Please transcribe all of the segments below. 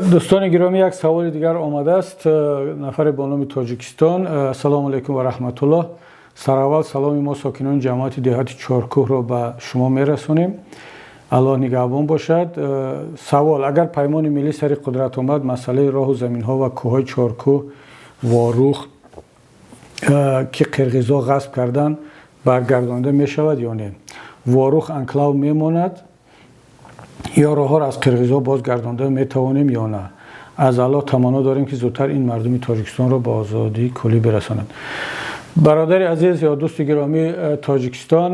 Дӯстони гиромӣ, як саволи дигар омадааст. Нафаре бо номи Тоҷикистон. Ассалому алайкум ва раҳматуллоҳ. Сараввал саломи мо, сокинони ҷамоати деҳоти Чоркӯҳро, ба шумо мерасонем. Аллоҳ нигаҳбон бошад. Савол: агар Паймони миллӣ сари қудрат омад, масъалаи роҳу заминҳо ва кӯҳҳои Чоркӯҳ, Ворух, ки қирғизҳо ғасб карданд, баргардонида мешавад ё не? Ворух анклав мемонад ё роҳҳоро аз қирғизҳо бозгардонда метавонем ё на? Аз Аллоҳ таманно дорем, ки зудтар ин мардуми Тоҷикистонро ба озодии куллӣ бирасонад. Бародари азиз ё дӯсти гиромӣ, Тоҷикистон,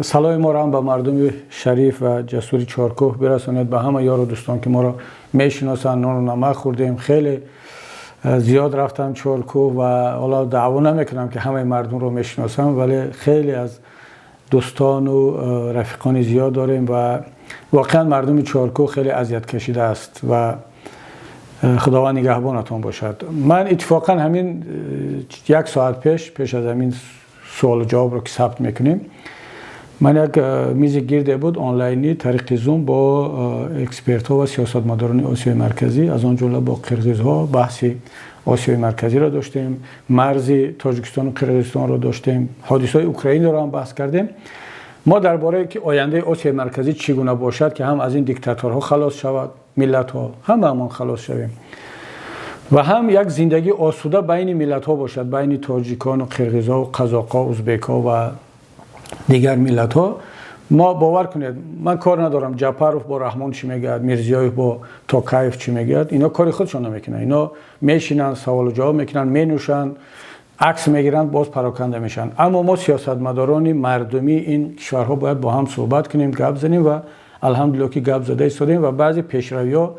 саломи моро ҳам ба мардуми шариф ва ҷасури Чоркӯҳ бирасонед, ба ҳама ёру дӯстон, ки моро мешиносанд. Нону намак хӯрдем, хеле зиёд рафтам Чоркӯҳ ва ҳоло даъво намекунам, ки ҳамаи мардумро мешиносам, вале хеле аз дӯстону рафиқони зиёд дорем ва воқеан мардуми Чоркӯҳ хеле азият кашидааст ва Худованд нигаҳбонатон бошад. Ман иттифоқан ҳамин як соат пеш аз ҳамин суолу ҷавобро, ки сабт мекунем, ман як мизи гирде буд онлайнӣ, тариқи Зум, бо экспертҳо ва сиёсатмадорони Осиёи Марказӣ, аз он ҷумла бо қирғизҳо, баҳси Осиёи Марказиро доштем, марзи Тоҷикистону Қирғизистонро доштем, ҳодисаҳои Украинаро ҳам баҳс кардем. Мо дар бораи ки ояндаи Осиёи Марказӣ чӣ гуна бошад, ки ҳам аз ин диктаторҳо халос шавад миллатҳо, ҳамаамон халос шавем ва ҳам як зиндагии осуда байни миллатҳо бошад, байни тоҷикону қирғизҳо, қазоқҳо, узбекҳо ва дигар миллатҳо. Мо, бовар кунед, ман кор надорам, Ҷапаров бо Раҳмон чӣ мегӯяд, Мирзиёев бо Токаев чӣ мегӯяд. Ино кори худшон намекунанд. Ино мешинанд, саволу ҷавоб мекунанд, менӯшанд, акс мегиранд, боз пароканда мешаванд. Аммо мо, сиёсатмадорони мардумии ин кишварҳо, бояд бо ҳам суҳбат кунем, гап занем ва алҳамдулилло, ки гап зада истодем ва баъзе пешравиҳо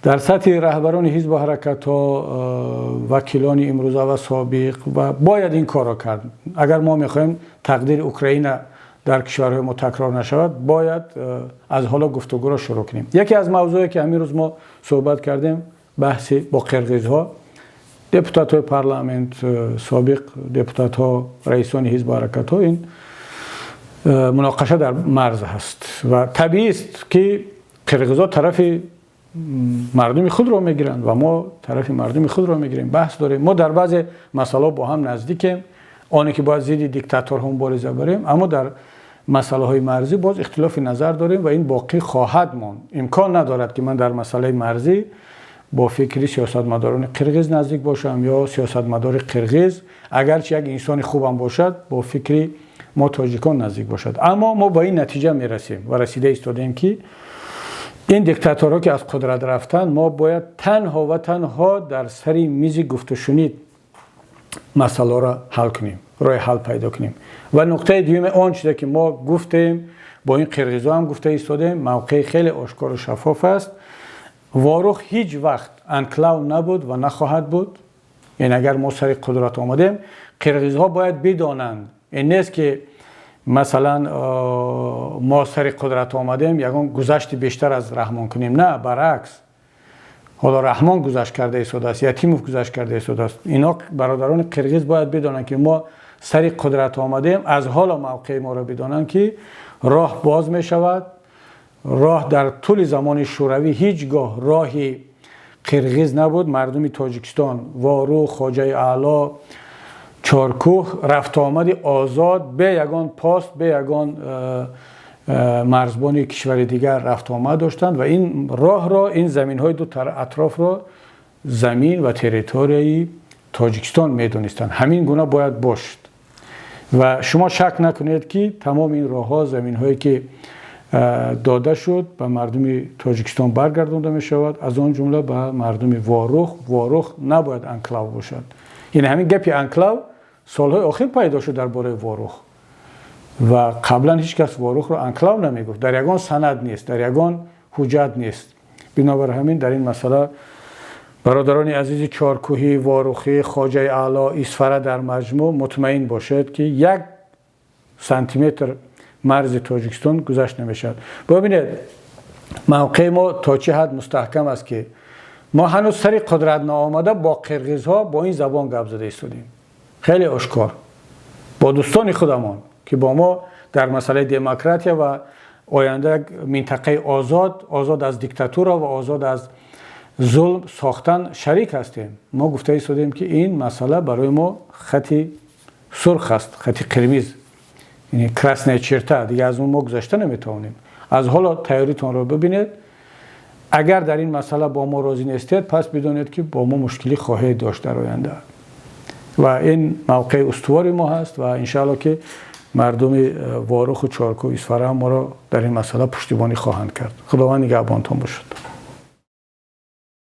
дар сатҳи раҳбарони ҳизбу ҳаракатҳо, вакилони имрӯза ва собиқ, ва бояд ин корро кард. Агар мо мехоҳем тақдири Украина дар кишварҳои мо такрор нашавад, бояд аз ҳоло гуфтугӯро шурӯъ кунем. Яке аз мавзӯе, ки ҳамин рӯз мо суҳбат кардем, баҳси бо қирғизҳо, депутатҳои парламент, собиқ депутатҳо, раисони ҳизбу ҳаракатҳо, ин муноқаша дар марз ҳаст ва табиист, ки қирғизҳо тарафи мардуми худро мегиранд ва мо тарафи мардуми худро мегирем. Баҳс дорем. Мо дар баъзе масъалаҳо бо ҳам наздикем, оне ки бояд зидди диктаторҳо мубориза барем, аммо дар масъалаҳои марзӣ боз ихтилофи назар дорем ва ин боқӣ хоҳад монд. Имкон надорад, ки ман дар масъалаи марзӣ бо фикри сиёсатмадорони қирғиз наздик бошам ё сиёсатмадори қирғиз, агарчи як инсони хубам бошад, бо фикри мо, тоҷикон, наздик бошад. Аммо мо ба ин натиҷа мерасем ва расида истодаем, ки ин диктаторҳо ки аз қудрат рафтанд, мо бояд танҳо ва танҳо дар сари мизи гуфтушунид масъаларо ҳал кунем, роҳи ҳал пайдо кунем. Ва нуқтаи дуюме, он чизе ки мо гуфтем, бо ин қирғизҳо ҳам гуфта истодем, мавқеи хеле ошкору шаффоф аст: Ворух ҳеҷ вақт анклав набуд ва нахоҳад буд. Яъне агар мо сари қудрат омадем, қирғизҳо бояд бидонанд, ин нест, ки масалан мо сари қудрат омадем, ягон гузашти бештар аз Раҳмон кунем. На, баръакс, ҳоло Раҳмон гузашт карда истодааст, Ятимов гузашт карда истодааст. Ино, бародарони қирғиз, бояд бидонанд, ки мо сари қудрат омадем, аз ҳоло мавқеи моро бидонанд, ки роҳ боз мешавад. Роҳ дар тӯли замони Шӯравӣ ҳеҷ гоҳ роҳи қирғиз набуд. Мардуми Тоҷикистон, Ворух, Хоҷаи Аъло, Чоркӯҳ, рафтуомади озод, бе ягон пост, бе ягон марзбони кишвари дигар рафтуомад доштанд ва ин роҳро, ин заминҳои ду атрофро замин ва территорияи Тоҷикистон медонистанд. Ҳамин гуна бояд бошад ва шумо шак накунед, ки тамоми ин роҳҳо, заминҳое ки дода шуд, ба мардуми Тоҷикистон баргардонда мешавад, аз он ҷумла ба мардуми Ворух. Ворух набояд анклав бошад. Яъне ҳамин гапи анклав солҳои охир пайдо шуд дар бораи Ворух ва қаблан ҳеҷ кас Ворухро анклав намегуфт. Дар ягон санад нест, дар ягон ҳуҷҷат нест. Бинобар ҳамин дар ин масъала, бародарони азизи чоркӯҳӣ, Ворухӣ, Хоҷаи Аъло, Исфара, дар маҷмӯъ мутмаин бошед, ки 1 сантиметр марзи Тоҷикистон гузашт намешавад. Бибинед, мавқеи мо то чӣ ҳад мустаҳкам аст, ки мо ҳанӯз сари қудрат наомада бо қирғизҳо бо ин забон гап зада истодем, хеле ошкор, бо дӯстони худамон, ки бо мо дар масъалаи демократия ва оянда як минтақаи озод, озод аз диктатура ва озод аз зулм сохтан шарик ҳастем. Мо гуфта истодем, ки ин масъала барои мо хати сурх аст, хати қирмиз, красная черта, дига аз он мо гузашта наметавонем. Аз ҳоло тайёритонро бибинед. Агар дар ин масъала бо мо розӣ нестед, пас бидонед, ки бо мо мушкилӣ хоҳед дошт дар оянда. Ва ин мавқеи устувори мо ҳаст ва иншаалло, ки мардуми Воруху Чоркӯҳ, Исфара моро дар ин масъала пуштибонӣ хоҳанд кард. Худованд нигаҳбонтон бошад.